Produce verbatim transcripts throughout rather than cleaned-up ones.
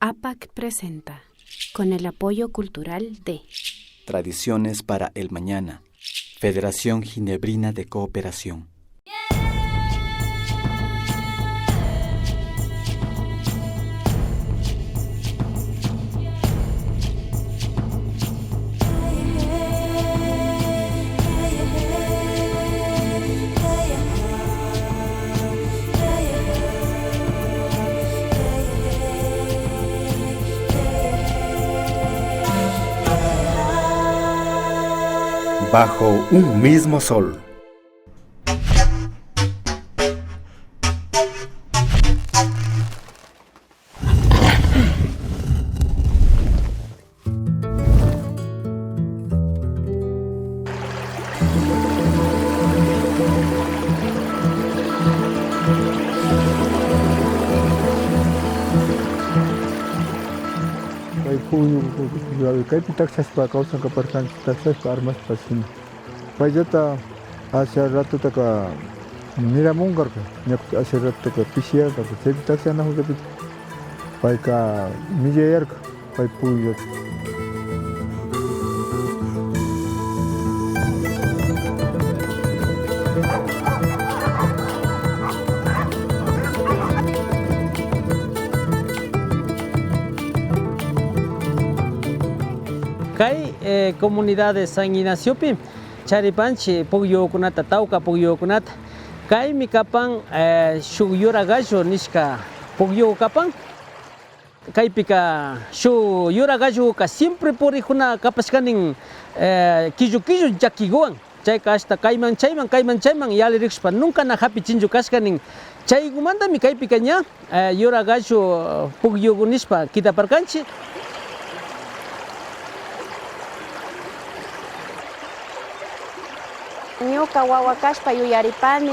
APAC presenta, con el apoyo cultural de Tradiciones para el Mañana, Federación Ginebrina de Cooperación. Bajo un mismo sol. Kay puñu, kaypi takshashpa kawsan kaparkanchik, takshashpa armashpa shina. Payllata asha ratotaka miramunkarka, ña kutin asha ratotaka pishiyarkarka, chaypi takshanakukapika payka millayarka, pay puñullata. Kay, eh, comunidad de San Ignaciopi charipanchik pukyukunata, tawka pukyukunata. Kaymi kapan, eh, shuk yura gallo nishka pukyu kapan. Kaypika shuk yura galloka siempre purikuna kapashkanin, eh, killu killu llakikuwan. Chayka ashta kayman chayman, kayman chayman yallirikushpa nunca na hapichinchu kashkanin. Chaykumantami kaypika ña, eh, yura gallo, eh, pukyuku nishpa kitaparkanchik. Ñuka wawa kashpa yuyaripani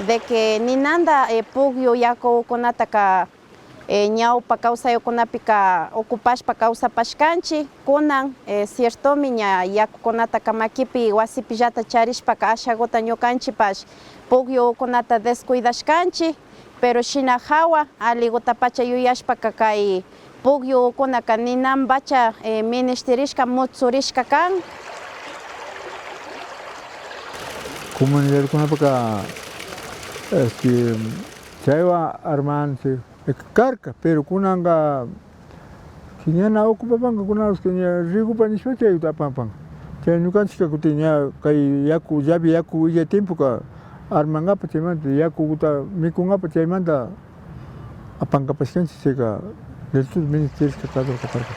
de que ninanta, eh, pukyu yakukunataka, eh, ñawpa kawsayukunapika ocupashpa kawsapashkanchik. Kunan, eh, ciertomi ña yakukunataka makipi wasipillata charishpaka ashakuta ñukanchikpash pukyukunata descuidashkanchik. Pero shina hawa allikutapacha yuyashpaka kay pukyukunaka ninanpacha, eh, minishtirishka, mutsurishka kan. Comunidadkunapaka, este, chaywan armanchik karka, pero kunanka ña na ocupapanka, kunapash ña rikupa nishpa chayta apanpan. Chay ñukanchikka kutin ña kay yaku, llave yaku illay tiempoka armankapa, chaymanta yakuta mikunkapak, chaymanta apankapashkanchik, chayka del sur ministeriospa kador kaparka.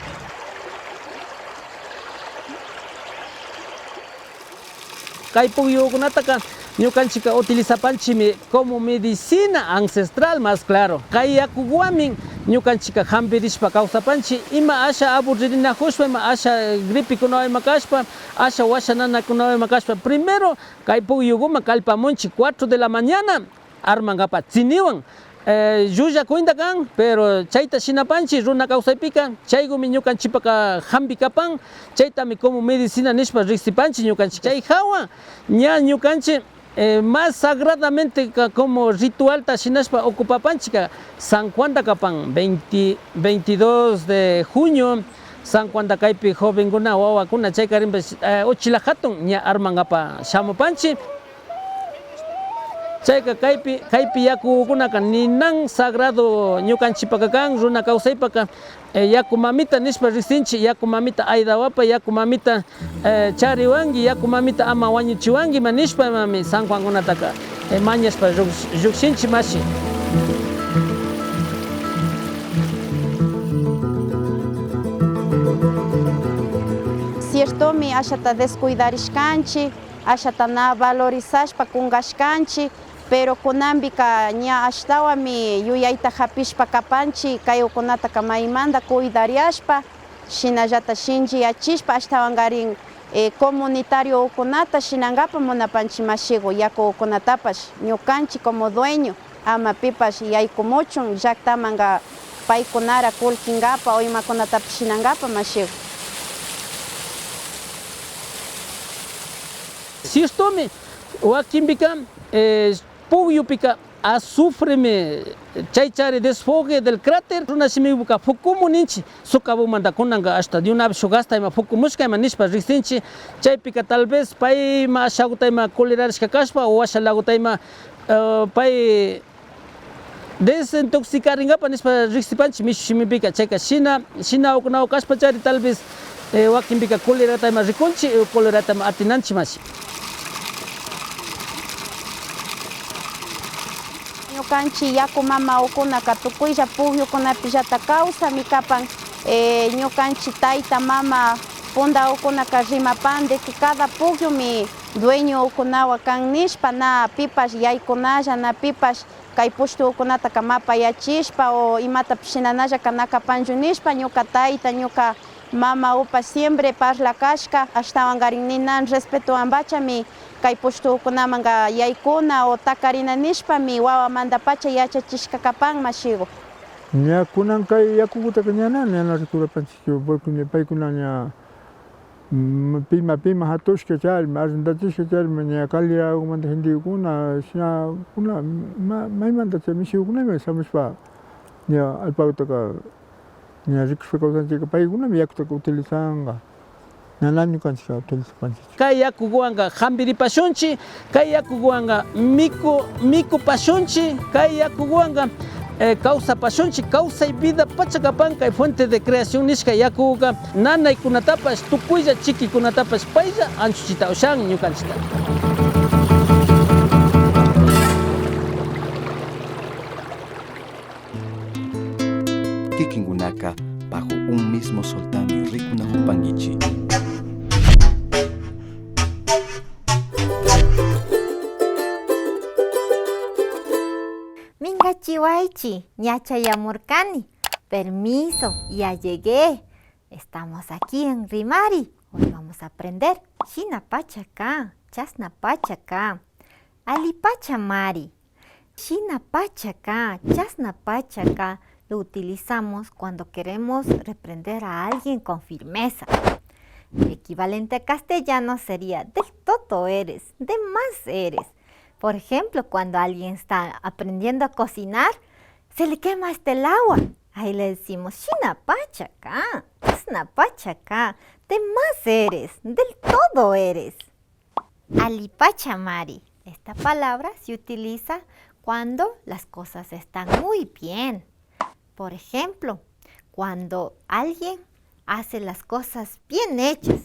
Kay pukyukunataka ñukanchikka utilizapanchikmi como medicina ancestral, más claro. Kay yakukuwanmi ñukanchikka hampirishpa kawsapanchik, ima asha aburririnakushpa, ima asha gripekunawan ima kashpa, asha washa nanakunawan ima kashpa, primero kay pukyukuman kallpamunchik cuatro de la mañana, armankapa tsiniwan, eh, llulla cuenta kan, pero chayta shinapanchik runa kawsaypika, chaykumi ñukanchikpaka hampi kapan, chaytami como medicina nishpa riksipanchik ñukanchik. Chay hawa ña ñukanchik, eh, más sagradamente ka-, como ritualta shinashpa ocupapanchikka San Juanta kapan, veinte, veintidós de junio, San Juanta kaypi jovenkuna, wawakuna chaykarinpash, eh, uchilla hatun ña armankapa shamupanchik. Chayka kaypi, kaypi yakukunaka ninan sagrado ñukanchikpaka kan, runa kawsaypaka, eh, yaku mamita nishpa riksinchik, yaku mamita aydawapa, yaku mamita, eh, chariwanki, yaku mamita ama wañuchiwankima nishpamami San Juankunataka, eh, mañashpa lluk-, llukshinchik mashi. Ciertomi ashata descuidarishkanchik, ashata na valorizashpa kunkashkanchik, pero kunanpika ña ashtawanmi yuyayta hapishpa kapanchik, kaykunataka maymanta cuidariashpa, shinallata shinchiyachishpa, ashtawankarin, eh, comunitarioukunata shinankapa munapanchik mashiku, yakukunatapash ñukanchik como dueño. Ama pipash yaykumuchun llaktamanka paykunara kullkinkapa o imakunatapash shinankapa mashiku. Ciertomi, wakinpika, eh, pukyupika azufremi chaychari desfogue del cráter, runa shimipica fukumu ninchi, socavónmanta kunanka hasta de una vez shuk gasta ima fukumushka ima nishpa riksinchi. Chaypika tal vez pay ima ashaguta ima colerarishka kashpa o washa laguta ima, eh, pay desintoxicarinkapa nishpa riksipanchi mishu shimipika. Chayka shina, shina ukunagu kashpachari tal vez, eh, wakinpika colerata ima rikunchi, eh, colerata ima atinanchi mashi. Ñukanchi yaku mama ukunaka tukuylla pukyukunapillata kawsami kapan. Eh, ñukanchi tayta mama punda ukunaka rimapan de que cada pukyumi dueño ukunawa kan nishpa, na pipash yaykunalla, na pipash kay pushtu ukunataka mapayachishpa o imatapish shinanallaka na kapanchu nishpa, ñuka tayta, ñuka mama upa siempre parla kashka, ashtawankarin ninan respetowanpachami kay pushtu ukunamanka yaykuna o takarina nishpami wawamantapacha yachachishka kapan mashiku. Ña kunan kay yakukutaka ña na, ña na rikurapanchikchu, porque ña paykuna ña Mm, pima, pima hatushka charimi, arrendachishka charimi, ña calidadmanta gentekuna, shina, kuna, ma-, maymanta chay mishikuna ima shamushpa, ña allpakutaka ña rikushpa kawsanchika, paykunami yakutaka utilizanka, ña na ñukanchika utilizapanchikchu. Kay yakukuwanka hampiripashunchi, kay yakukuwanka miku, mikupashunchi, kay yakukuwanka, eh, kawsapashunchi, kawsay vida pacha kapan kay fuente de creación nishka yakuka, nanaykunatapash, tukuylla chikikunatapash paylla anchuchita ushan ñukanchita. Kikinkunaka bajo un mismo soltami rikunakupankichi. Minkachiwaychi, ña chayamurkani. Permiso, ya llegué. Estamos aquí en Rimari. Hoy vamos a aprender shina pacha kan, chasna pacha kan, ali pacha mari. Shina pacha kan, chasna pacha kan lo utilizamos cuando queremos reprender a alguien con firmeza. El equivalente a castellano sería del todo eres, de más eres. Por ejemplo, cuando alguien está aprendiendo a cocinar, se le quema hasta el agua. Ahí le decimos, shina pacha kan, chasna pacha kan, de más eres, del todo eres. Ali pacha mari. Esta palabra se utiliza cuando las cosas están muy bien. Por ejemplo, cuando alguien hace las cosas bien hechas.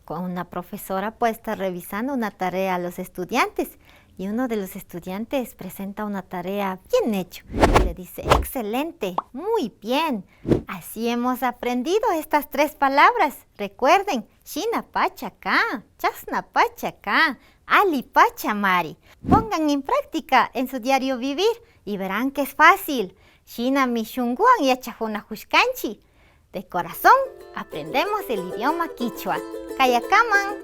Con una profesora puede estar revisando una tarea a los estudiantes y uno de los estudiantes presenta una tarea bien hecho. Y le dice, excelente, muy bien. Así hemos aprendido estas tres palabras. Recuerden, shina pacha kan, chasna pacha kan, ali pacha mari. Pongan en práctica en su diario vivir y verán que es fácil. Shinami shunkuwan yachakunakushkanchi. De corazón, aprendemos el idioma kichwa. Kayakaman.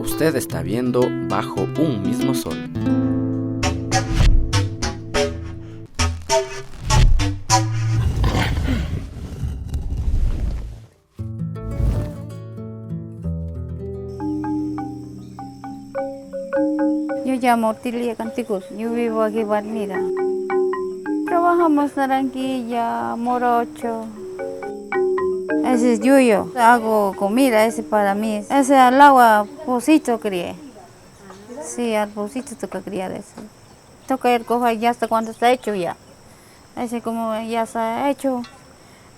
Usted está viendo Bajo un mismo sol. Yo llamo Ortilia Canticos, yo vivo aquí Palmira. Trabajamos naranjilla, morocho. Ese es yuyo. Hago comida, ese para mí. Ese al agua pocito crié. Sí, al pocito toca criar ese. Toca ir coger ya hasta cuando está hecho ya. Ese como ya está hecho,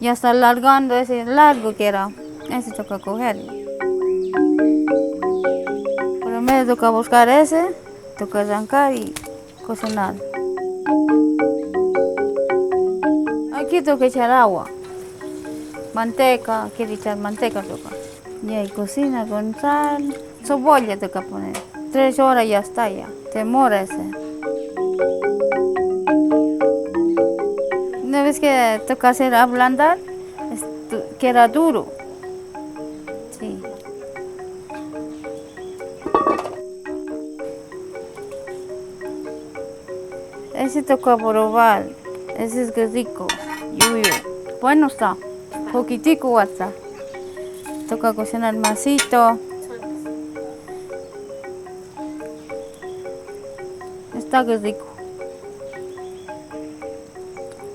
ya está alargando, ese largo que era, ese toca coger. Primero toca buscar ese, toca arrancar y cocinar. Aquí toca echar agua, manteca, quiere echar manteca toca. Y ahí cocina con sal. Cebolla toca poner. Tres horas ya está ya. Demora ese. Una vez que toca hacer ablandar, es du-, queda duro. Sí. Ese toca probar. Ese es que rico. Yuyo. Bueno está. Poquitico basta. Toca cocinar masito. Está que rico.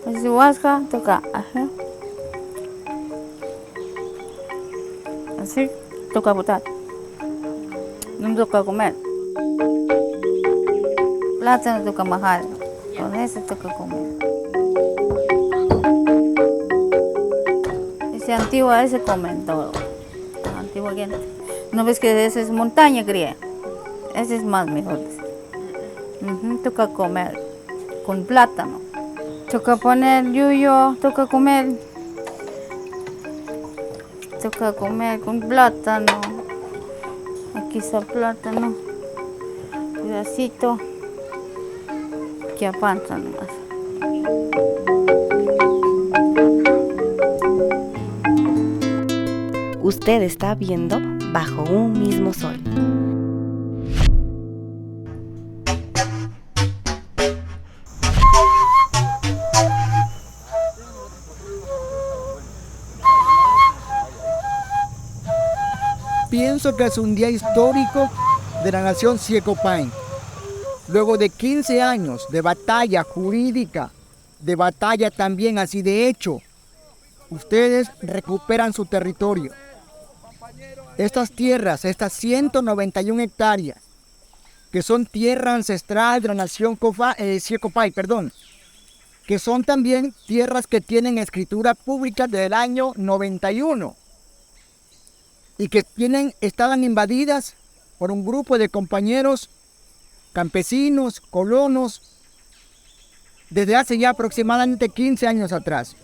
Así guasca, toca, ajá. Así, toca botar. No toca comer. Plátano toca majar. Con eso toca comer. Ese antiguo, ese comen todo. Antiguo gente. ¿No ves que ese es montaña, cría? Ese es más mejor. Ujú, toca comer con plátano. Toca poner yuyo, toca comer. Toca comer con plátano. Aquí está plátano. Pedacito. Que apanza nomás. Usted está viendo Bajo un mismo sol. Pienso que es un día histórico de la nación Siekopayn. Luego de quince años de batalla jurídica, de batalla también así de hecho, ustedes recuperan su territorio. Estas tierras, estas ciento noventa y una hectáreas, que son tierra ancestral de la nación Cofa, eh, Siecopay, perdón, que son también tierras que tienen escritura pública del año noventa y uno y que tienen, estaban invadidas por un grupo de compañeros campesinos, colonos, desde hace ya aproximadamente quince años atrás.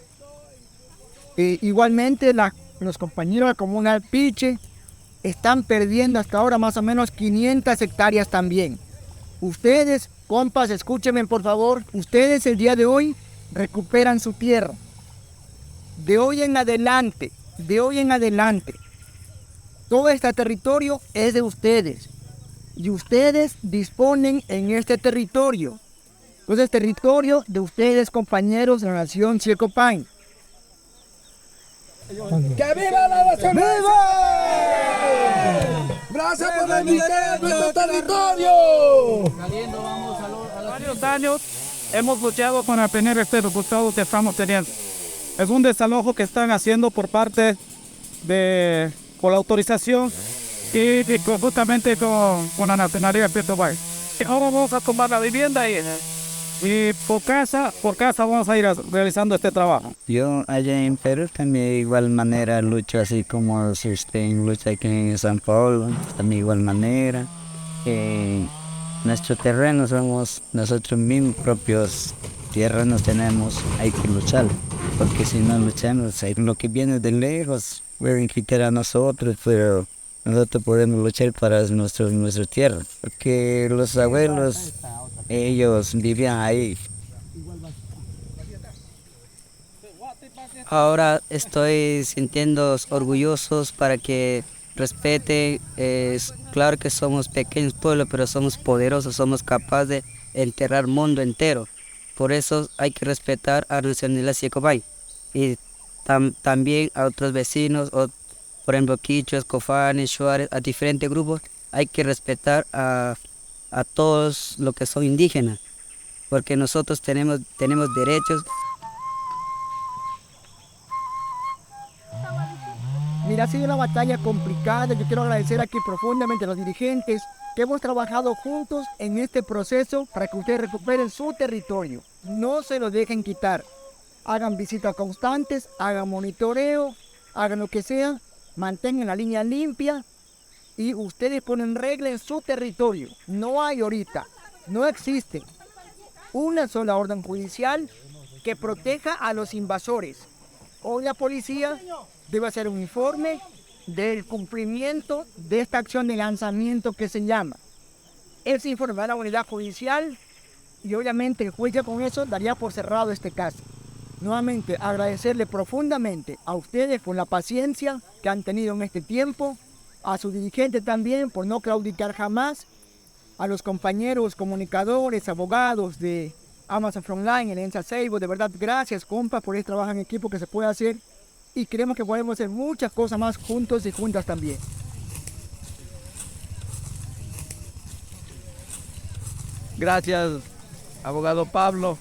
Eh, igualmente, la- los compañeros de la comuna Alpiche están perdiendo hasta ahora más o menos quinientas hectáreas también. Ustedes, compas, escúchenme por favor, ustedes el día de hoy recuperan su tierra. De hoy en adelante, de hoy en adelante, todo este territorio es de ustedes y ustedes disponen en este territorio. Entonces, territorio de ustedes, compañeros de la nación Siecopay. ¡Que viva la nación! ¡Viva! Gracias por reivindicar nuestro territorio. Varios años hemos luchado para tener este resultado que estamos teniendo. Es un desalojo que están haciendo por parte de, con la autorización y, y conjuntamente con, con la nacionalidad de Puerto Varas. Ahora vamos a tomar la vivienda y, y por casa, por casa vamos a ir a- realizando este trabajo. Yo allá en Perú también igual manera lucho así como si usted lucha aquí en San Paulo, también igual manera. Eh, nuestro terreno somos nosotros mismos, propios terrenos tenemos, hay que luchar, porque si no luchamos, eh, lo que viene de lejos pueden quitar a nosotros, pero nosotros podemos luchar para nuestro, nuestra tierra, porque los abuelos, ellos vivían ahí. Ahora estoy sintiendo orgullosos para que respeten. Es claro que somos pequeños pueblos, pero somos poderosos, somos capaces de enterrar mundo entero. Por eso hay que respetar a nacionalidad Siecopay y tam- también a otros vecinos, o, por ejemplo, quichuas, cofanes, shuares, a diferentes grupos. Hay que respetar a, a todos los que son indígenas, porque nosotros tenemos, tenemos derechos. Mira, ha sido una batalla complicada. Yo quiero agradecer aquí profundamente a los dirigentes que hemos trabajado juntos en este proceso para que ustedes recuperen su territorio. No se lo dejen quitar. Hagan visitas constantes, hagan monitoreo, hagan lo que sea, mantengan la línea limpia y ustedes ponen regla en su territorio. No hay ahorita, no existe una sola orden judicial que proteja a los invasores. Hoy la policía debe hacer un informe del cumplimiento de esta acción de lanzamiento que se llama. Ese informe va a la unidad judicial y obviamente el juez ya con eso daría por cerrado este caso. Nuevamente agradecerle profundamente a ustedes por la paciencia que han tenido en este tiempo, a sus dirigentes también por no claudicar jamás, a los compañeros comunicadores, abogados de Amazon Frontline, Alianza Seibo, de verdad gracias, compas, por este trabajo en equipo que se puede hacer y creemos que podemos hacer muchas cosas más juntos y juntas también. Gracias, abogado Pablo,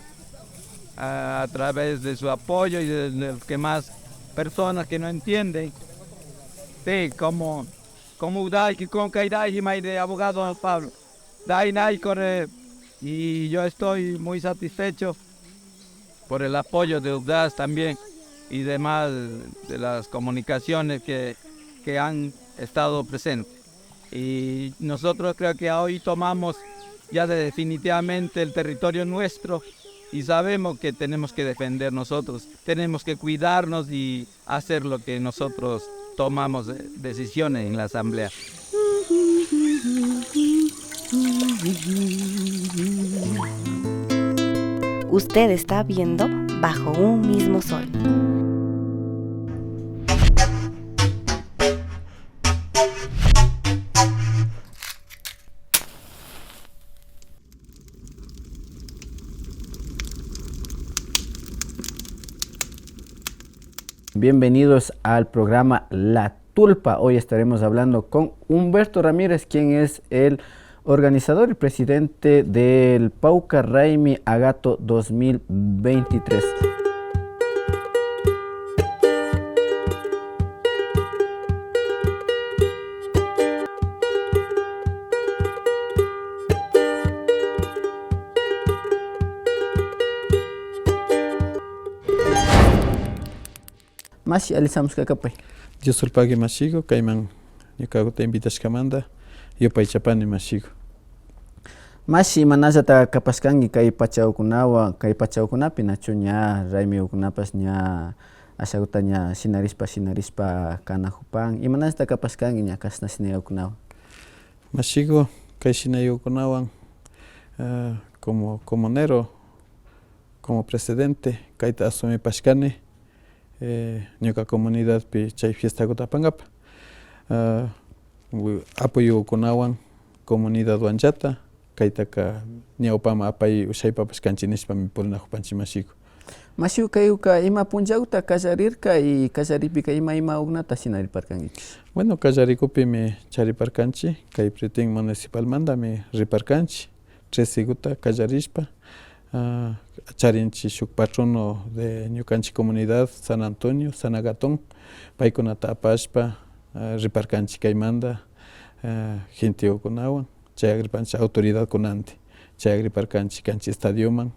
a, a través de su apoyo y de, de los que más personas que no entienden. Sí, como, como Udai, que con Kaidai, y de abogado Pablo. Dai Nai Corre, y yo estoy muy satisfecho por el apoyo de UDAS también y demás de las comunicaciones que, que han estado presentes. Y nosotros creo que hoy tomamos ya de definitivamente el territorio nuestro y sabemos que tenemos que defender nosotros, tenemos que cuidarnos y hacer lo que nosotros tomamos, eh, decisiones en la asamblea. Usted está viendo Bajo un mismo sol. Bienvenidos al programa La Tulpa. Hoy estaremos hablando con Humberto Ramírez, quien es el organizador y presidente del Pauca Raimi Agato dos mil veintitrés. Mashi, alli shamushka kapay. Dios sulpagui mashigu, kayman ñukaguta invitashkamanta yupaychapani mashigu. Mashi, imanallata kapashkanki kay pachagukunawan, kay pachagukunapi nachu ña raymigukunapash ña ashaguta ña shinarishpa, shinarishpa kanajupan? Imanallata kapashkanki ña kashna shinayagukunawan? Mashigu, kay shinayukunawan, eh, como comunero, como presidente, kayta asumipashkani, eh, ñuka comunidadpi chay fiestaguta apangapa. Ah, wi-, apoyokunawan, comunidadwanllata, kaytaka ñawpaman apay ushaypapash kanchik nishpami purinajupanchik mashiku. Mashiku, kayuka ima punllaguta kallarirka y kallaripika ima, ima ugnata shinariparkankichik? Bueno, kallarikupimi chariparkanchik, kay Pretin municipalmantami riparkanchik, tresiguta kallarishpa, ah, charinchik shuk patrono de ñukanchik comunidad, San Antonio, San Agatón, paykunata apashpa, ah, riparkanchik kaymanta, ah, genteokunawan. Chayagripanchik autoridadkunanti, chayagriparkanchik kanchik estadioman,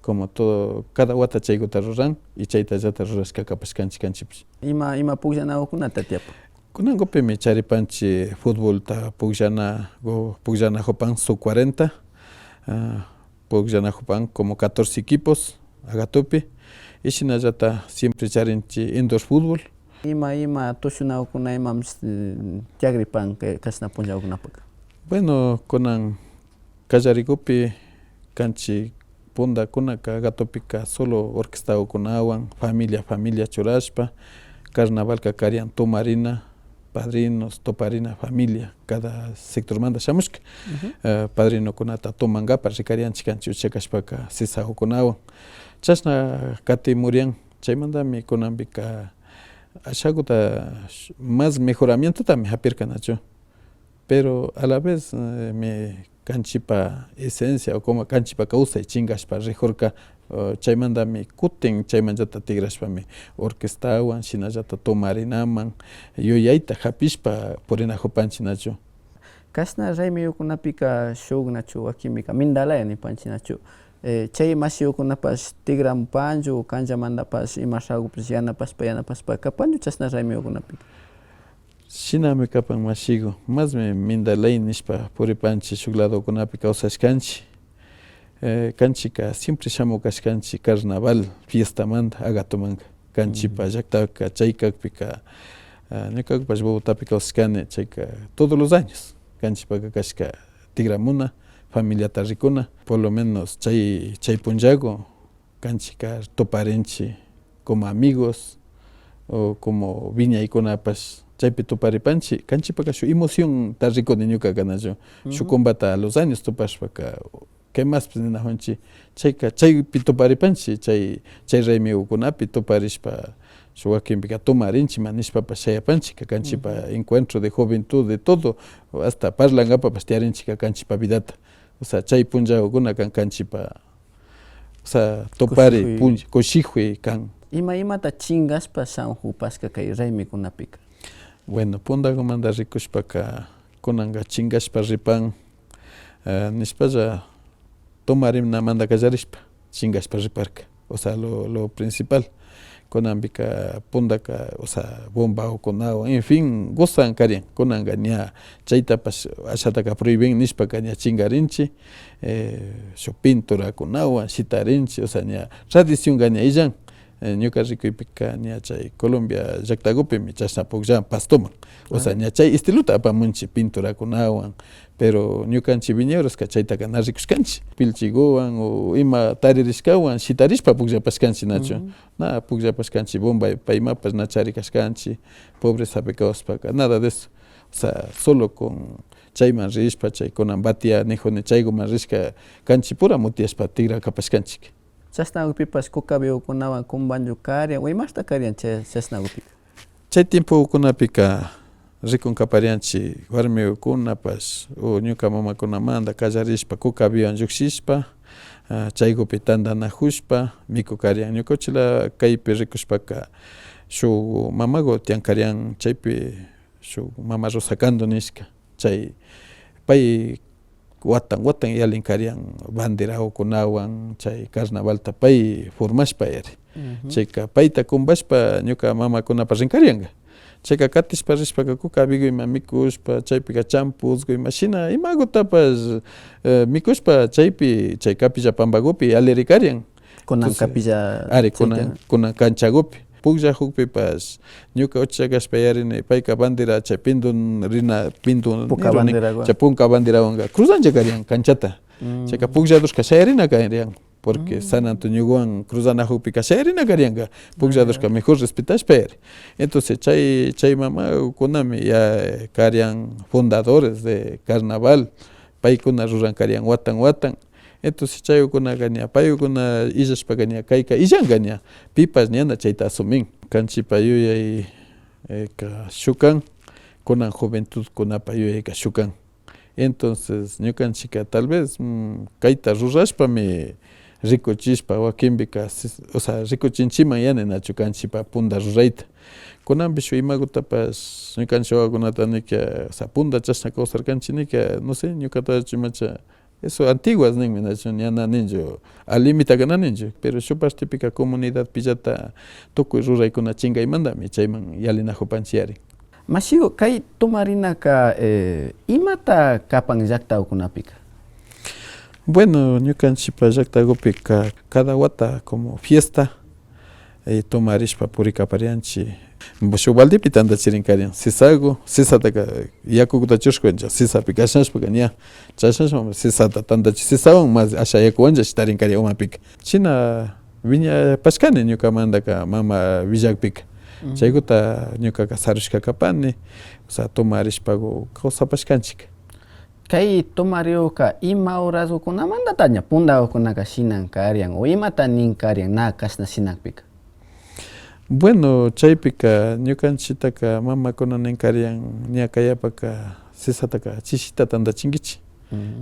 como todo, cada wata chaykuta ruran y chaytallata rurashka kapashkanchik kanchikpish. Ima, ima pukllanagukunata tiyapan? Kunankupimi charipanchik futbolta pukllana, gu-, pukllanajupan sub cuarenta, ah, pukllanajupan como catorce equipos Agatupi, y shinallata siempre charinchik indoor fútbol. Ima, ima tushunaukuna imapish, eh, tiyagripan kay kashna punllagukunapaka? Bueno, kunan kallarikupi kanchik pundakunaka Agatupika solo orquestaukunawan, familia, familia churashpa, carnavalka karian tumarina, padrinos, tuparina, familia, cada sectormanta shamushka, eh, padrinokunata tumankapa rikarianchik kanchik ucha kashpaka sisagukunawan. Chashna katimurian, chaymantami kunanpika ashaguta más mejoramientotami japirka nachu. Pero a la vez, eh, mi kanchipa esencia o como kanchipa kawsay chingashpa rijurka, eh, chaymantami kutin chaymanllata tigrashpami orquestawan shinallata tumarinaman yuyayta japishpa purinajupanchik nachu. Kashna raymiyukunapika shuk nachu wakinpika mindalaya nipanchik nachu. Eh, chay mashiyukunapash tigramupanchu, kanllamantapash imashagupish yanapashpa, yanapashpa kapanchu chashna raymiyukunapika. Shinami kapan mashigu, masmi mindalay nishpa puripanchik shuk ladokunapi kawsashkanchik. Eh, kanchikka siempre shamu kashkanchik carnaval fiestamanta Agatumanka. Kanchipa llaktaka chay kakpika, ah, ñukapash Bogotapi kawsashkani, chayka todos los años kanchipaka kashka tigramuna, familiata rikuna, por lo menos chay, chay punllagu kanchikka tuparinchik como amigos o como wiñaykunapash chaypi tuparipanchik, kanchipaka shuk emocionta rikuni ñukaka nachu. Shuk kumbata a los años tupashpaka, ¿qué más ninajunchik? Chayka chaypi tuparipanchik, chay, chay raymiyukunapi tuparishpa, shuk wakinpika tumarinchikman nishpapash shayapanchikka, kanchipa encuentro de juventud, de todo, hasta parlankapapash tiyarinchikka kanchipa vidata. O sea, chay punllakuna kan kanchipa, o sea, tupari kushikuy. Punlla, kushikuy kan. Ima imata chingashpa shamujupashka kay raymikunapika? Bueno, pundakumanta rikushpaka, kunanka chingashpa ripan, eh, nishpalla, tomarinamanta kallarishpa chingashpa riparka. O sea, lo, lo principal. Kunanpika pundaka, o sea, bombaokunawan, en fin, gustan karian. Kunanka ña chaytapash ashataka prohíben nishpaka ña chingarinchi, eh, shuk pinturakunawan shitarinchi, o sea, ña tradicionka ña illan. Eh, ñuka rikuypika ña chay Colombia llaktakupimi chashna pukllan pastoman. O sea, ña chay estilota apamunchi pinturakunawan, pero ñukanchi viñedoska chaytaka na rikushkanchi. Pilchikuwan o ima taririshkawan shitarishpa pukllapashkanchi nachu. Na pukllapashkanchi bomba paymapash na charikashkanchi, pobrezapi kawsashpaka, nada de eso. O sea, solo con chayman rishpa, chay kunan batea nijuni chaykuman rishka kanchi pura mutiashpa tigra kapashkanchik. Chashnakukpipash kukabiukunawan kumbanllu karian, o imashta karian chay, chashnakukpika? Chay tiempokunapika rikun kaparianchi warmikunapash o ñuka mamakunamanta kallarishpa kukabiwan llukshishpa, ah, chaykupi tantanajushpa miku karian. Ñuka uchila kaypi rikushpaka shuk mamaku tiyan karian chaypi, shuk mama Rosa Cando nishka. Chay pay watan watan yalin karian banderaokunawan chay carnavalta pay formashpa yari. Chayka payta kumbashpa ñuka mamakunapa rin karianka. Chayka katishpa rishpaka kukabiguima mikushpa chaypika champusku imashina imagutapash, eh, mikushpa chaypi chay kapilla pambagupi yaliri karian. Kunan entonces, kapilla ari, kunan, chayka, kunan kanchagupi. Pukllajukpipash ñuka uchilla kashpa yarini, payka bandera chay pindun rina, pindun punka niruni, banderawan, chay punka banderawanka cruzanlla karian kanchata. Chayka puklladushka shayarina karian, porque San Antoniowan cruzanajukpika shayarina karianka, puklladushka mejor respetashpa yari. Entonces chay, chay mamakunami ya karian fundadores de carnaval, paykuna ruran karian watan watan. Entonces chaykunaka ña paykuna illashpaka ña kayka illanka ña pipash ñana chayta asumin. Kanchipa yuyay, eh, ka shukan, kunan juventudkunapa yuyayka shukan. Entonces ñukanchika tal vez, mm, kayta rurashpami rikuchishpa wakinpika, si-, o sea, rikuchinchiman yani nachu kanchipa punda rurayta. Kunanpish imagutapash ñukanchi wawakunata nika, o sea, punda chashna kawsarkanchi nika, no sé, ñukatachu imacha, eso antiguas ninmi, nachu, ña na ninchu, alimitaka na ninchu, pero shuk partepika comunidadpillata tukuy ruraykuna chinkaymantami chayman yalinajupanchi yari. Mashigu, kay tumarinaka, eh, imata kapan llaktakunapika? Bueno, ñukanchipa llaktakupika cada wata como fiesta, eh, tumarishpa purikaparianchi. Shuk baldepi tantachirin karian sisagu, sisataka yakukuta chushkuancha, sisapi kashnashpaka ña, chashnashpa sisata tantachi, sisawan mas asha yakuwancha shitarin karian umapika. Shina wiñapashkani ñukamantaka mama willakpika. Chaykuta ñukaka sarushka kapani, o sea, tumarishpagu kawsapashkanchik. Kay tumariuka ima horasgukunamantata ña pundagukunaka shinan karian o imata nin karian na kashna shinakpika? Bueno, chaypika ñukanchitaka mamakuna nin karian ña kayapaka sisataka chishita tantachinkichi.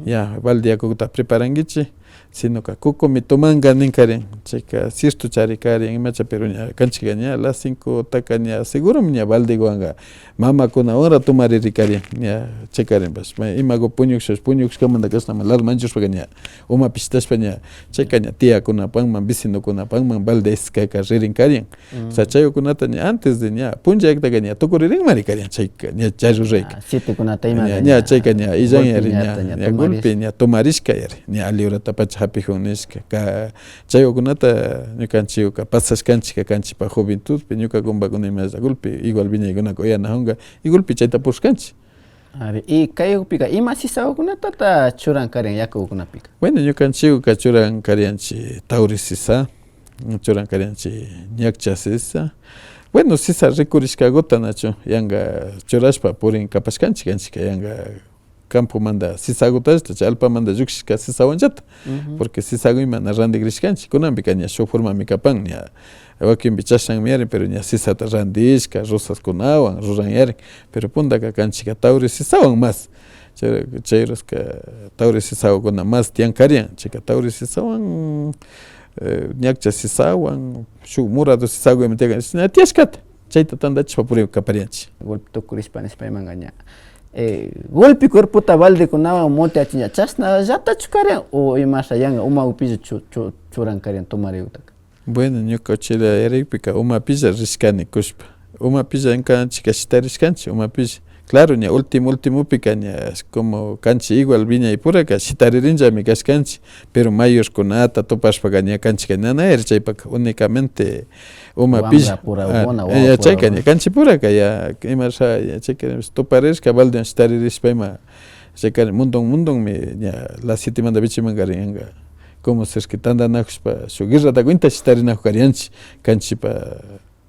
Ya, balde yakuta preparankichi, sinoka kukumi tumanka nin karian. Chayka cierto chari karian imacha, pero ña kanchika ña las cincotaka ña seguromi ña baldeguwanka mamakunawanra tumariri karian, ña chikarinpash. Imagu puñukshash, puñukushkamanta kashnama las manchushpaka ña umapi shitashpa ña, chayka ña tiakunapanman, vecinokunapanman balde iskaka ririn karian. O sea, chaykunata ña antes de ña punllaktaka ña tukuririnmari karian chayka, ña chay rurayka. Ah, sietekunata imata ña, ña, ña chayka ña illan yari, ña, ña gulpi ña tumarishka yari, ña alli horatapacha japijun nishka. Ka, chaykunata ñukanchikka pasashkanchikka kanchipa juventudpi, ñuka kumbakuna imalla gulpi, igual wiñaykunaka uyanajunka, y gulpi chayta pushkanchik. Ari, y kayukpika ima sisagukunatata churan karian yakukunapika? Bueno, ñukanchikka churan karianchi tauri sisa, churan karianchi ñakcha sisa. Bueno, sisa rikurishkaguta nachu, yanka churashpa purin kapashkanchik, kanchikka yanka campomanta sisagutallata, chay allpamanta llukshishka sisawanllata. Porque sisagu ima na randigrishkanchik, kunanpika ña shuk formami kapan, ña wakinpi chashnanmi yarin, pero ña sisata randishka, rosaskunawan ruran yarin, pero puntaka kanchikka tauri sisawan mas. Chay, chay ruska tauri sisawakuna mas tiyan karian, chayka tauri sisawan, eh, ñakcha sisawan, shuk morado sisagu ima tiyan, shina tiyashkata, chayta tandachishpa purina kaparianchik. Golpe tukurishpa nishpa imanga ña, eh, golpe cuerpota baldekunawan moteachin ña, chashnallatachu karian o imasha yanga uma upilla chu-, chu-, churan karian tomarigutaka? Bueno, ñuka uchilla yarikpika umapilla rishkani kushpa. Umapilla ñukanchikka shitarishkanchik umapilla. Claro, ña último, últimopika ña como kanchik igual wiñaypuraka shitaririnllami kashkanchik. Pero mayorkunata tupashpaka ña kanchikka ña na yari chaypaka únicamente umapilla. Wamrapura, ah, wawapura, chayka ña kanchikpuraka ya imasha, ya chayka tuparishka baldewan shitaririshpa ima. Chayka mundon, mundonmi ña las sietemanta vichimanga ringa. Como si es que tandanakushpa shuk guerrata cuenta shitarinakuk karianchik kanchikpa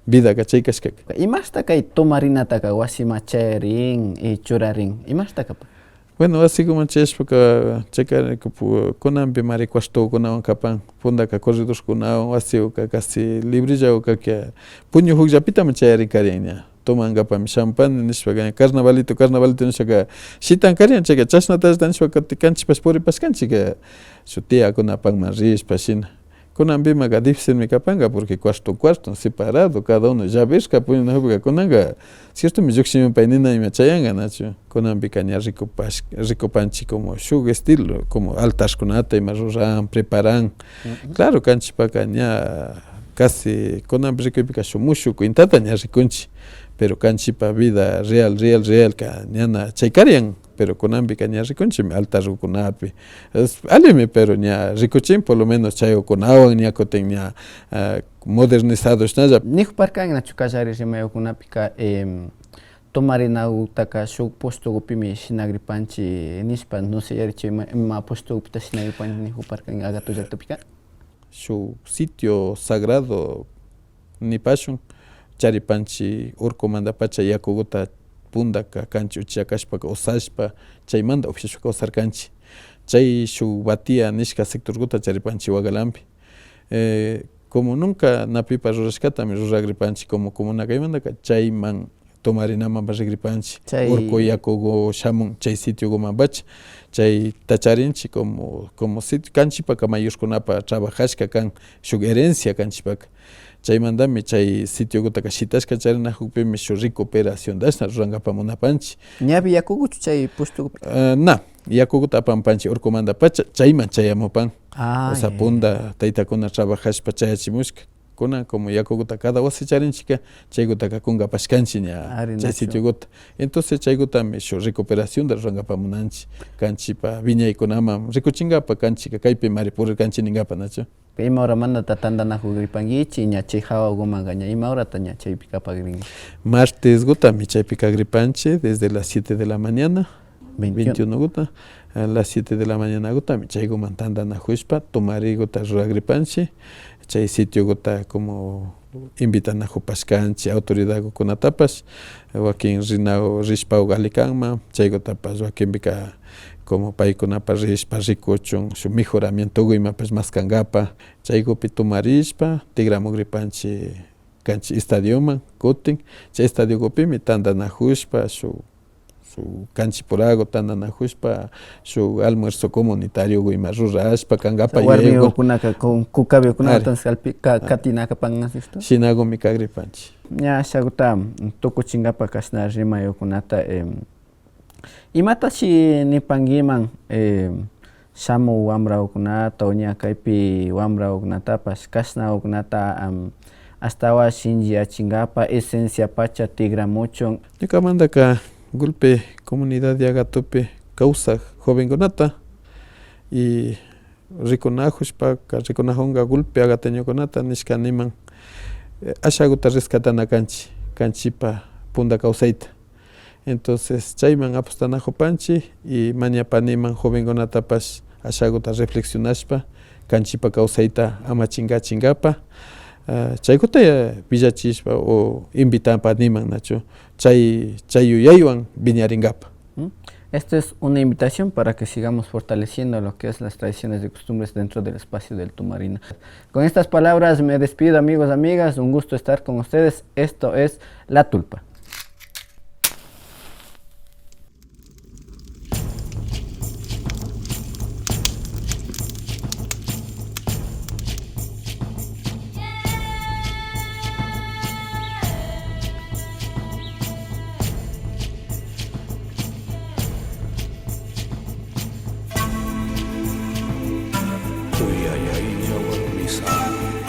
vidaka chay kashkaka. Imashta kay tomarinataka wasiman chayarin y churarin? Imashta kapan? Bueno, wasikuman chayashpaka chayka kunanpimari cuartokunawan kapan, puntaka corredorkunawan, wasikuka casi librella o kaka puñu jukllapitami chayarin karian ña. Tomangapami shampani nishpaka, carnavalito, carnavalito nishpaka shitan karian, chayka chashnatallata nishpaka kanchikpash puripashkanchikka shuk tiakunapanman rishpa shina. Kunanpimaka difícilmi kapanka porque cuarto, cuarto separado, cada uno llaverka puñunakupika kunanka ciertomi llukshimi pay nina ima chayanga nachu. Kunanpika ña rikupash-, rikupanchik como shuk estilo, como altarkunata ima ruran, preparan. Claro, kanchikpaka ña casi kunanpi rikuypika shuk mushuk cuentata ña rikunchik, pero kanchikpa vida real, real, realka ñana chay karian, pero kunanpika ña rikunchikmi altarkunapi. Es, allimi, pero ña rikuchin, por lo menos chaykunawan ña kutin ña, ah, modernizado shinalla. Nikuparkanki nachu kallari rimaykunapika, em, tomarinagutaka shuk postukupimi shinagripanchik nishpa, no sé, yarichu ima, ima postukupita shinagripanchik nikuparkanki Agato llaktakpika? Shuk sitio sagrado nipashun, charipanchik urkumantapacha yakukuta puntaka kanchik uchilla kashpaka usashpa, chaymanta upyashpa kawsarkanchik. Chay shuk Batia nishka sectorkuta charipanchik Wakalanpi. Eh, como nunca na pipash rurashkatami ruragripanchik como comuna kaymantaka, chayman tomarinamanpash rigripanchik. Chay urku yakuku shamun chay sitiokumanpacha. Chayta charinchik como, como sitio, kanchikpaka mayorkunapa trabajashka kan, shuk herencia kanchikpaka. Chaymantami chay sitiokutaka shitashka charinakukpimi shuk recuperaciontashna rurankapa munapanchik. Ñapi yakukuchu chay pushtukupi? Ah, na, yakukuta apamupanchik urkumantapacha, chayman chayamupan. Ah, o sea, ya, ya, punta taytakuna trabajashpa chayachimushka. Kunan como yakukuta cada wasi charinchikka, chaykutaka kunkapashkanchik ña. Ari, chay nachu. Sitiokuta. Entonces chaykutami shuk recuperacionta rurankapa munanchik, kanchikpa wiñaykunaman rikuchinkapa, kanchikka kaypimari purirkanchik ninkapa, nachu. Ima horamantata tantanakugripankichik, ña chay hawakumanka ña ima horata ña chaypi kapagrinki? Marteskutami chaypi kagripanchik desde las siete de la mañana. Veintiuno. Veintiunokuta, a las siete de la mañanakutami chaykuman tantanakushpa tomarikuta ruragripanchik. Chay sitiokuta como invitanakupashkanchik autoridadkunatapash, wakin rina, rishpa ugali kanman, chaykutapash wakinpika como paykunapa rishpa rikuchun shuk mejoramientoku imapash maskankapa, chaykupi tomarishpa tigramugripanchik kanchik estadioman kutin. Chay estadiokupimi tantanakushpa shuk, shuk kanchipuraku tantanakushpa shuk almuerzo comunitario ima rurashpa kankapa. Warmikukunaka con kukabiokunata. Ari. Katinakapan, ¿no es cierto? Shinakumi kagripanchik. Ña ashakuta tukuchinkapa kashna rimayukunata, em, imatashi nipankiman, eh, shamuk wambrakukunata o ña kaypi wambrakukunatapash kashnakukunata, am, ashtawan shinchiyachinkapa, esenciapacha tikramuchun? Ñukamantaka golpe comunidad de Agatopi kawsak jovenkunata y rikunakushpaka, rikunakunka golpe agatoñokunata nishka niman, eh, ashakuta rescatana kanchik, kanchikpa punta kawsayta. Entonces chayman apostanakupanchik y mañapaniman jovenkunatapash ashakuta reflexionashpa kanchikpa kawsayta ama chinkachinkapa, ah, chaykuta, eh, willachishpa o invitapaniman nachu chay, chay yuyaywan wiñarinkapa. ¿Mm? Esto es una invitación para que sigamos fortaleciendo lo que es las tradiciones y costumbres dentro del espacio del Tumarina. Con estas palabras me despido, amigos, amigas. Un gusto estar con ustedes. Esto es La Tulpa. Yaya iña warmi sami